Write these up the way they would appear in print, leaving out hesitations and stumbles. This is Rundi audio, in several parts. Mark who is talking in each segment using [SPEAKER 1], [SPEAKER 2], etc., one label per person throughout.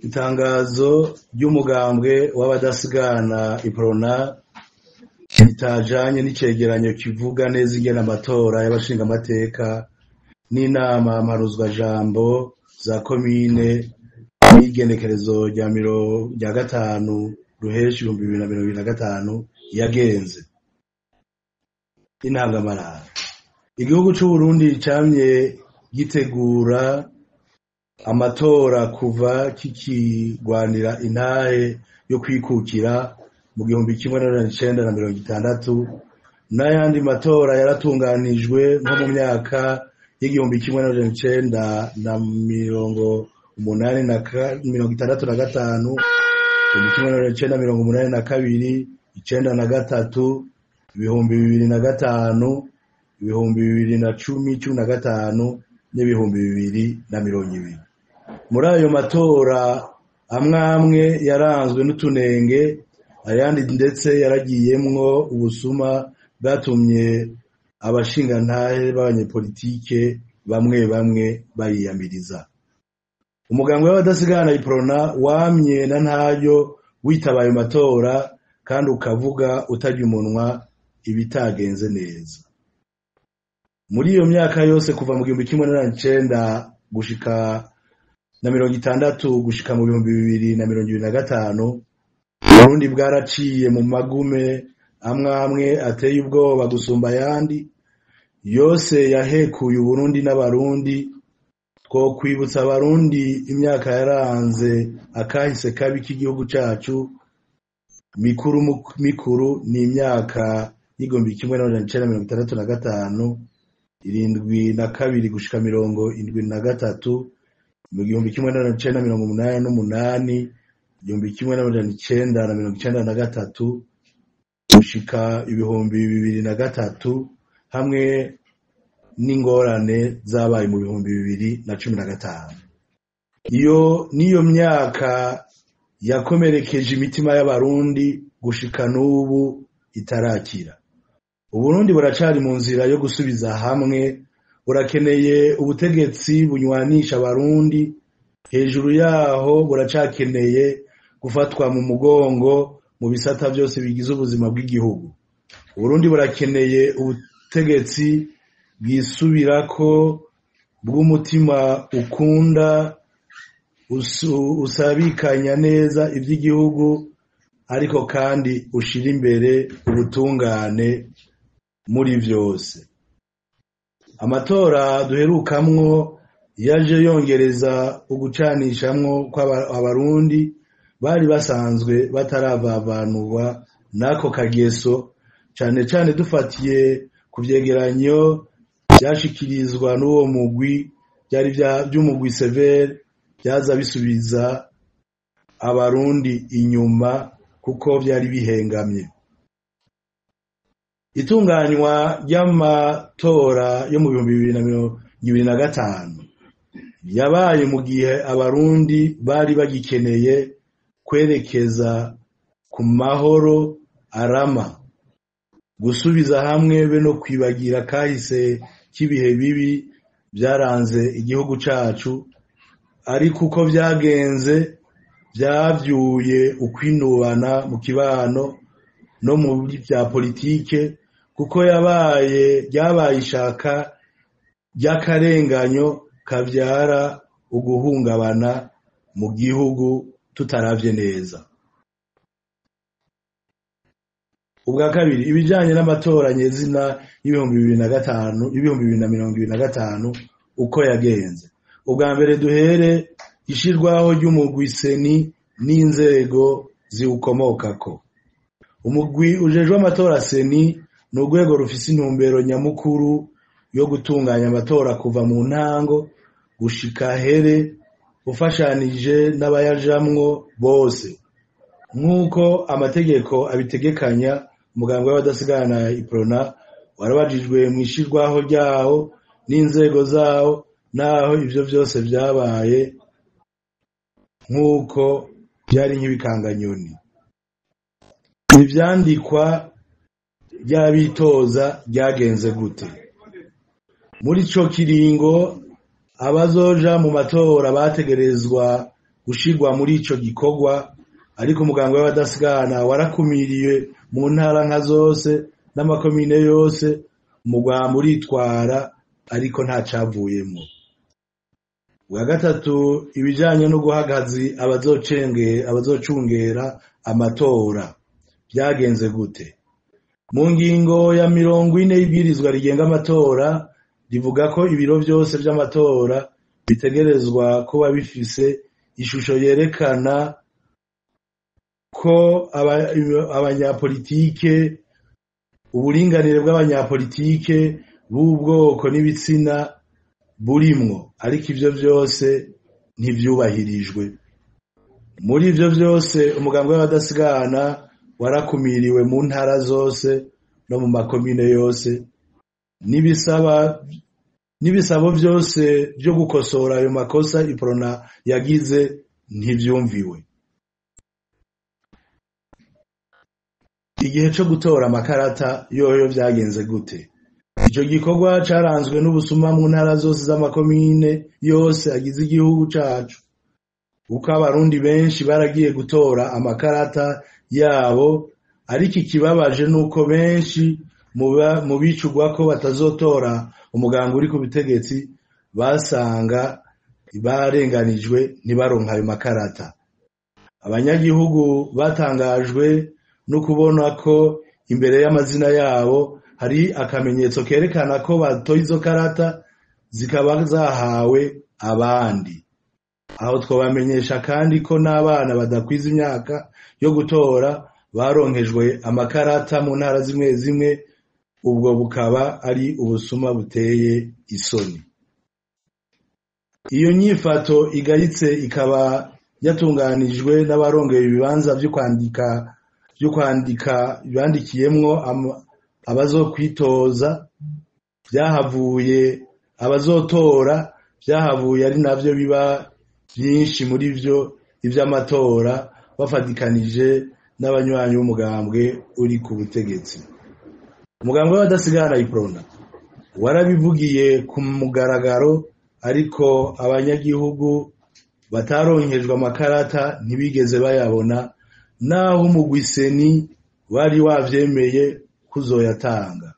[SPEAKER 1] Itangazo ry'umugambwe w'abadasigana Iprona ritajanye n'icegeranyo kivuga neza ingene amatora y'abashingamateka n'inama mpanuzwajambo za komine n'igenekerezo rya 5 Ruheshi 2025 yagenze. Intangamarara. Igihugu c'Uburundi camye gitegura amatora kuva kikigwanira intahe yo kwikukira mu 1960, n'ayandi matora yaratunganijwe nko mu myaka y'1985, 1982, 93, 2005, 2010, 15 n'2020. Muri ayo matora amwe amwe yaranzwe n'utunenge, ayandi ndetse yaragiyemwo ubusuma bwatumye abashingantahe b'abanyepolitike bamwe bamwe bayiyamiriza. Umugambwe w'abadasigana Iprona wamye na ntaryo witaba ayo matora kandi ukavuga utarya umunwa ibitagenze neza. Muri iyo myaka yose kuva mu 1900 gushika na 60 gushika mu 2025, Uburundi bwaraciye mu magume amwe amwe ateye ubwoba gusumba ayandi, yose yahekuye Uburundi n'Abarundi. Twokwibutsa Abarundi imyaka yaranze akahise kabi k'igihugu cacu, mikuru mikuru ni imyaka y'1965, 72 gushika 73, mu 1988, 1993 gushika 2003, hamwe n'ingorane zabaye mu 2015. Iyo niyo myaka yakomerekeje imitima y'Abarundi gushika n'ubu itarakira. Uburundi buracari mu nzira yo gusubiza hamwe, burakeneye ubutegetsi bunywanisha Abarundi, hejuru yaho buracakeneye gufatwa mu mugongo mu bisata vyose bigize ubuzima bw'igihugu. Uburundi burakeneye ubutegetsi bwisubirako bw'umutima ukunda, usabikanya neza ivy'igihugu, ariko kandi ushira imbere ubutungane muri vyose. Amatora duherukamwo yaje yongereza ugucanishamwo kw'Abarundi bari basanzwe bataravavanurwa n'ako kageso, cane cane dufatiye ku vyegeranyo vyashikirizwa n'uwo mugwi vyari vy'umugwi Severe, vyaza bisubiza Abarundi inyuma kuko vyari bihengamye. Itunganywa ry'amatora yo mu 2025 yabaye mu gihe Abarundi bari bagikeneye kwerekeza ku mahoro arama, gusubiza hamwe be no kwibagira kahise k'ibihe bibi vyaranze igihugu cacu, ariko uko vyagenze vyavyuye ukwinubana mu kibano no muri vya politike, kuko ryabaye ishaka ry'akarenganyo kavyara uguhungabana mu gihugu tutaravye neza. Ubwa kabiri, ibijanye n'amatora nyezina y'2005, 2025 uko yagenze. Ubwa mbere duhere ishirwaho ry'umugwi Seni n'inzego ziwukomokako. Umugwi ujejwe amatora Seni ni urwego rufise intumbero nyamukuru yo gutunganya amatora kuva mu ntango gushika here, ufashanije n'abayajamwo bose. Nk'uko amategeko abitegekanya, umugambwe w'abadasigana Iprona warabajijwe mw'ishirwaho ryawo n'inzego zawo, naho ivyo vyose vyabaye nk'uko vyari nk'ibikanganyoni. Ivyandikwa ry'abitoza ryagenze gute? Muri ico kiringo abazoja mu matora bategerezwa gushirwa muri ico gikorwa, ariko umugambwe w'abadasigana warakumiriye mu ntara nka zose n'amakomine yose, umugambwe uritwara ariko nta cavuyemwo. Ubwa gatatu, ibijanye no guha akazi abazocungera amatora vyagenze gute? Mu ngingo ya 40 y'ibwirizwa rigenga amatora rivuga ko ibiro vyose vy'amatora bitegerezwa kuba bifise ishusho yerekana ko abanyapolitike, uburinganire bw'abanyapolitike b'ubwoko n'ibitsina burimwo, ariko ivyo vyose ntivyubahirijwe. Muri ivyo vyose umugambwe w'abadasigana warakumiriwe mu ntara zose no mu makomine yose, n'ibisabo vyose vyo gukosora ayo makosa Iprona yagize ntivyumviwe. Igihe co gutora amakarata yoyo vyagenze gute? Ico gikorwa caranzwe n'ubusuma mu ntara zose z'amakomine yose agize igihugu cacu, kuko abarundi benshi baragiye gutora amakarata yabo, ariko ikibabaje nuko benshi mu bicugwa ko batazotora umuganga uri ku butegetsi basanga barenganijwe ntibaronke ayo makarata. Abanyagihugu batangajwe no kubona ko imbere y'amazina yabo hari akamenyetso kerekana ko batoye izo karata zikaba zahawe abandi. Aho twobamenyesha kandi ko n'abana badakwiza imyaka yo gutora baronkejwe amakarata mu ntara zimwe zimwe, ubwo bukaba ari ubusuma buteye isoni. Iyo nyifato igayitse ikaba yatunganijwe n'abarongeye ibibanza vyo kwandika bandikiyemwo abazokwitoza, vyahavuye abazotora, vyahavuye ari navyo biba vyinshi muri vyo ivy'amatora, bafatikanije n'abanywanyi b'umugambwe uri ku butegetsi. Umugambwe w'abadasigana Iprona warabivugiye ku mugaragaro, ariko abanyagihugu bataronkejwe amakarata ntibigeze bayabona, naho umugwi seni wari wavyemeye kuzoyatanga.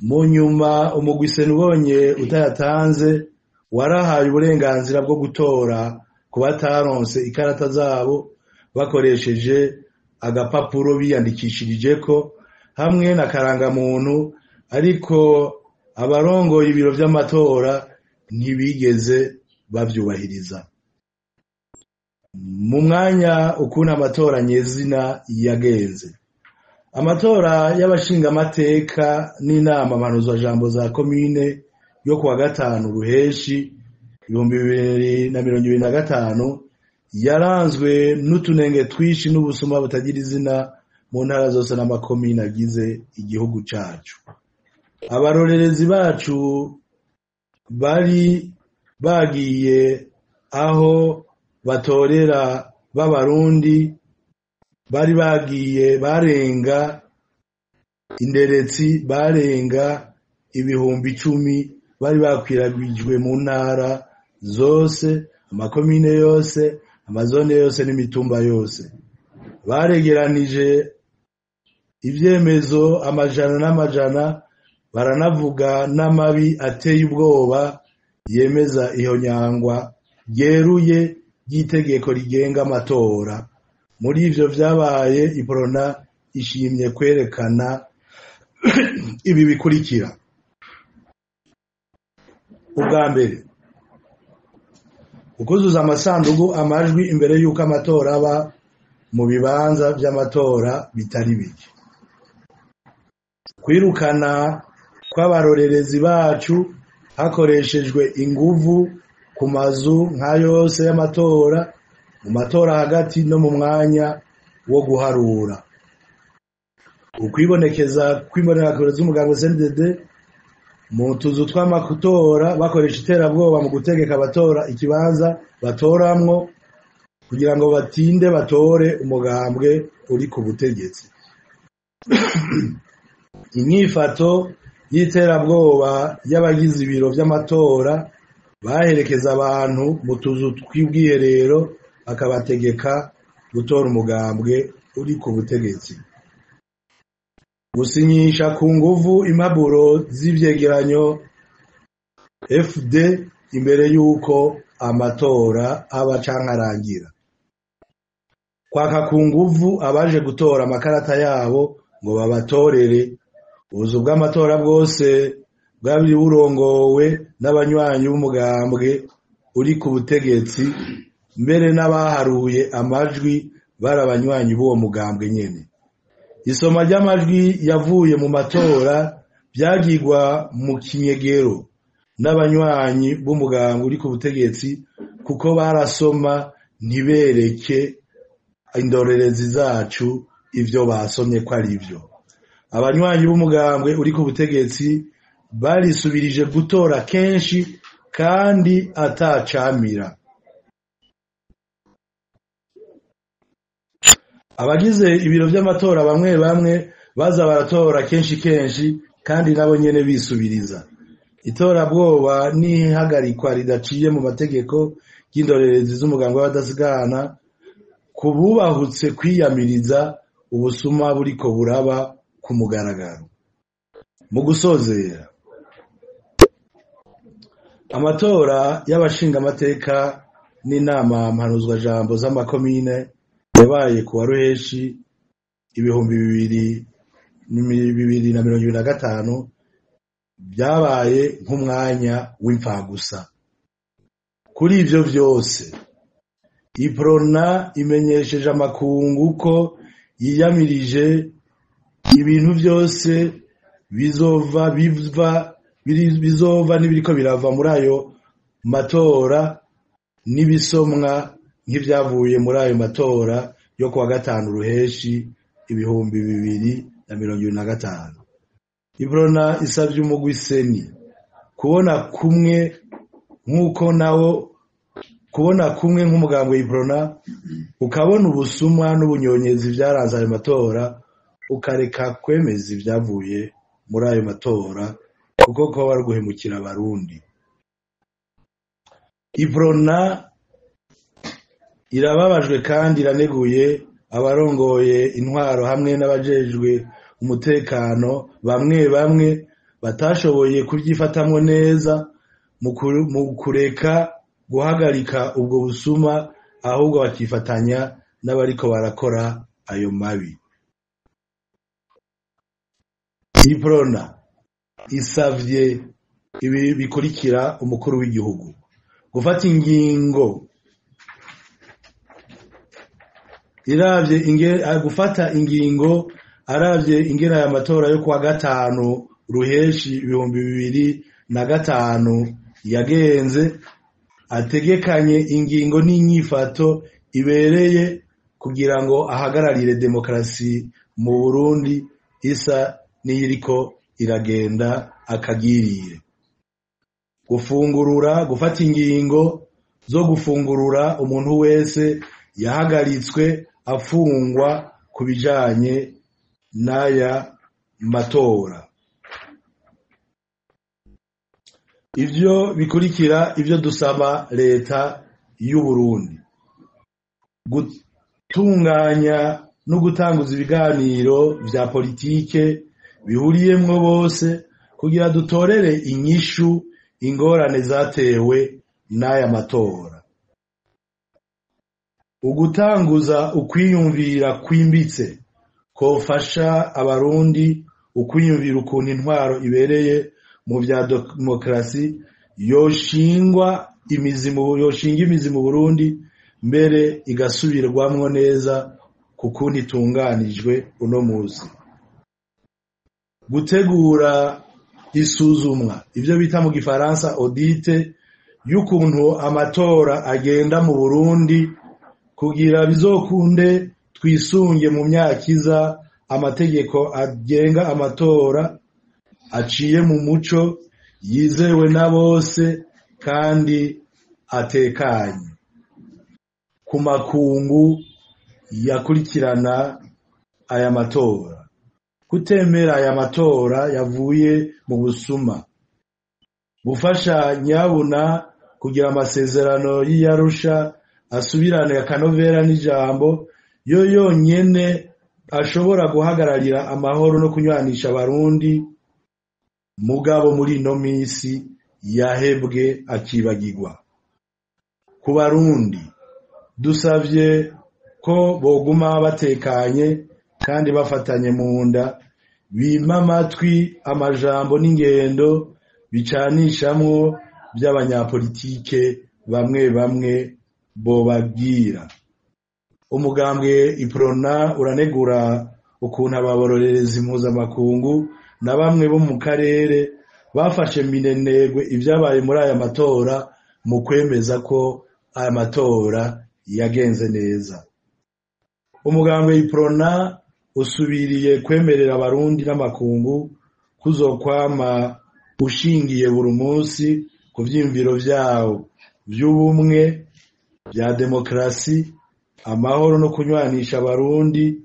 [SPEAKER 1] Mu nyuma umugwi seni ubonye utayatanze warahaye uburenganzira bwo gutora ku bataronse ikarata zabo bakoresheje agapapuro biyandikishirijeko hamwe na karangamuntu, ariko abarongoye ibiro vy'amatora ntibigeze bavyubahiriza. Mu mwanya ukuntu amatora nyezina yagenze, amatora y'abashingamateka n'inama mpanuzwajambo za komine yo kuwa gatanu Ruheshi 2025 yaranzwe n'utunenge twinshi n'ubusuma butagira izina mu ntara zose n'amakomine agize igihugu cacu. Abarorerezi bacu bari bagiye aho batorera b'abarundi, bari bagiye barenga inderetsi, barenga 10,000 bari bakwiragijwe mu ntara zose, amakomine yose, amazone yose n'imitumba yose. Baregeranije ivyemezo amajana n'amajana, baranavuga n'amabi ateye ubwoba yemeza ihonyangwa ryeruye ry'itegeko rigenga amatora. Muri ivyo vyabaye, Iprona ishimye kwerekana ibi bikurikira. Ubwa mbere, ukuzuza amasandugu amajwi imbere y'uko amatora aba mu bibanza vy'amatora bitari bike. Kwirukana kw'abarorerezi bacu hakoreshejwe inguvu ku mazu nka yose y'amatora, mu matora hagati no mu mwanya wo guharura. Ukwibonekeza kw'imbonerakure z'umugambwe CNDD mu tuzu tw'amatora bakoresha iterabwoba mu gutegeka abatora ikibanza batoramwo kugira ngo batinde batore umugambwe uri ku butegetsi. Inyifato y'iterabwoba y'abagize ibiro vy'amatora baherekeza abantu mu tuzu tw'ubwiherero akabategeka gutora umugambwe uri ku butegetsi. Gusinyisha ku nguvu impapuro z'ivyegeranyo FD imbere y'uko amatora aba canke arangira. Kwaka ku nguvu abaje gutora amakarata yabo ngo babatorere. Ubuzu bw'amatora bwose bwari burongowe n'abanywanyi b'umugambwe uri ku butegetsi, mbere n'abaharuye amajwi bari abanywanyi b'uwo mugambwe nyene. Isoma ry'amajwi yavuye mu matora vyagirwa mu kinyegero n'abanywanyi b'umugambwe uri ku butegetsi, kuko barasoma ntibereke indorerezi zacu ivyo basomye ko ari vyo. Abanywanyi b'umugambwe uri ku butegetsi barisubirije gutora kenshi kandi atacamira. Abagize ibiro vy'amatora bamwe bamwe baza baratora kenshi kenshi kandi nabo nyene bisubiriza. Itorabwoba n'ihagarikwa ridaciye mu mategeko ry'indorerezi z'umugambwe w'abadasigana kububahutse kwiyamiriza ubusuma buriko buraba ku mugaragaro. Mu gusozera, amatora y'abashingamateka n'inama mpanuzwajambo z'amakomine yabaye kuwa Ruheshi 2025 vyabaye nk'umwanya w'impfagusa. Kuri ivyo vyose, Iprona imenyesheje amakungu ko yiyamirije ibintu vyose bizova n'ibiriko birava muri ayo matora n'ibisomwa nk'ivyavuye muri ayo matora yo kuwa gatanu Ruheshi 2025. Iprona isavye umugwi seni kubona kumwe nk'uko nawo kubona kumwe nk'umugambwe Iprona, ukabona ubusumwa n'ubunyonyezi vyaranze ayo matora, ukareka kwemeza ivyavuye muri ayo matora kuko ko bari guhemukira abarundi. Iprona irababajwe kandi iraneguye abarongoye intwaro hamwe n'abajejwe umutekano bamwe bamwe batashoboye kuvyifatamwo neza mu kureka guhagarika ubwo busuma, ahubwo bakifatanya n'abariko barakora ayo mabi. Iprona isavye ibi bikurikira umukuru w'igihugu: gufata ingingo iravye gufata ingingo aravye ingena ya matora yo kuwa gatanu Ruheshi 2005 yagenze, ategekanye ingingo n'inyifato ibereye kugira ngo ahagararire demokarasi mu Burundi isa n'iyiriko iragenda akagirire. Gufungurura, gufata ingingo zo gufungurura umuntu wese yahagaritswe afungwa ku bijanye n'aya matora. Ivyo bikurikira ivyo dusaba leta y'u Burundi: gutunganya no gutanguza ibiganiro vya politike bihuriyemwo bose kugira dutorere inyishu ingorane zatewe n'aya matora. Ugutanguza ukwiyumvira kwimbitse kofasha abarundi ukwiyumvira ukuntu intwaro ibereye mu vya demokarasi yoshinga imizi mu Burundi, mbere igasubirwamwo neza kukuntu itunganijwe uno musi. Gutegura isuzumwa, ivyo bita mu gifaransa audite, y'ukuntu amatora agenda mu Burundi kugira bizokunde twisunge mu myaka iza amategeko agenga amatora aciye mu muco, yizewe na bose kandi atekanye. Ku makungu yakurikirana aya matora, kutemera aya matora yavuye mu busuma, gufasha nyabuna kugira amasezerano y'Arusha asubirane akanovera n'ijambo, yo yonyene ashobora guhagararira amahoro no kunywanisha Abarundi, mugabo muri ino misi yahebwe akibagirwa. Ku Barundi dusavye ko boguma batekanye kandi bafatanye mu nda, bima amatwi amajambo n'ingendo bicanishamwo vy'abanyapolitike bamwe bamwe bobabwira. Umugambwe Iprona uranegura ukuntu ababororerezi mpuzamakungu na bamwe bo mu karere bafashe minenegwe ivyabaye muri aya matora mu kwemeza ko aya matora yagenze neza. Umugambwe Iprona usubiriye kwemerera Abarundi n'amakungu kuzokwama ushingiye buri munsi ku vyiyumviro vyawo vy'ubumwe, vya demokarasi, amahoro no kunywanisha Abarundi.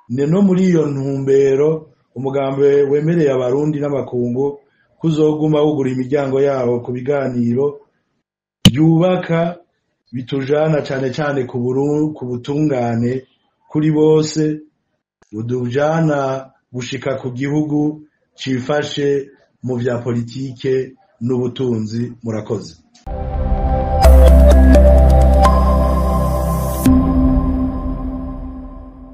[SPEAKER 1] Ni no muri iyo ntumbero umugambwe wemereye Abarundi n'amakungu kuzoguma wugura imiryango yawo ku biganiro vyubaka bitujana cane cane ku butungane kuri bose, budujana gushika ku gihugu cifashe mu vya politike n'ubutunzi. Murakoze.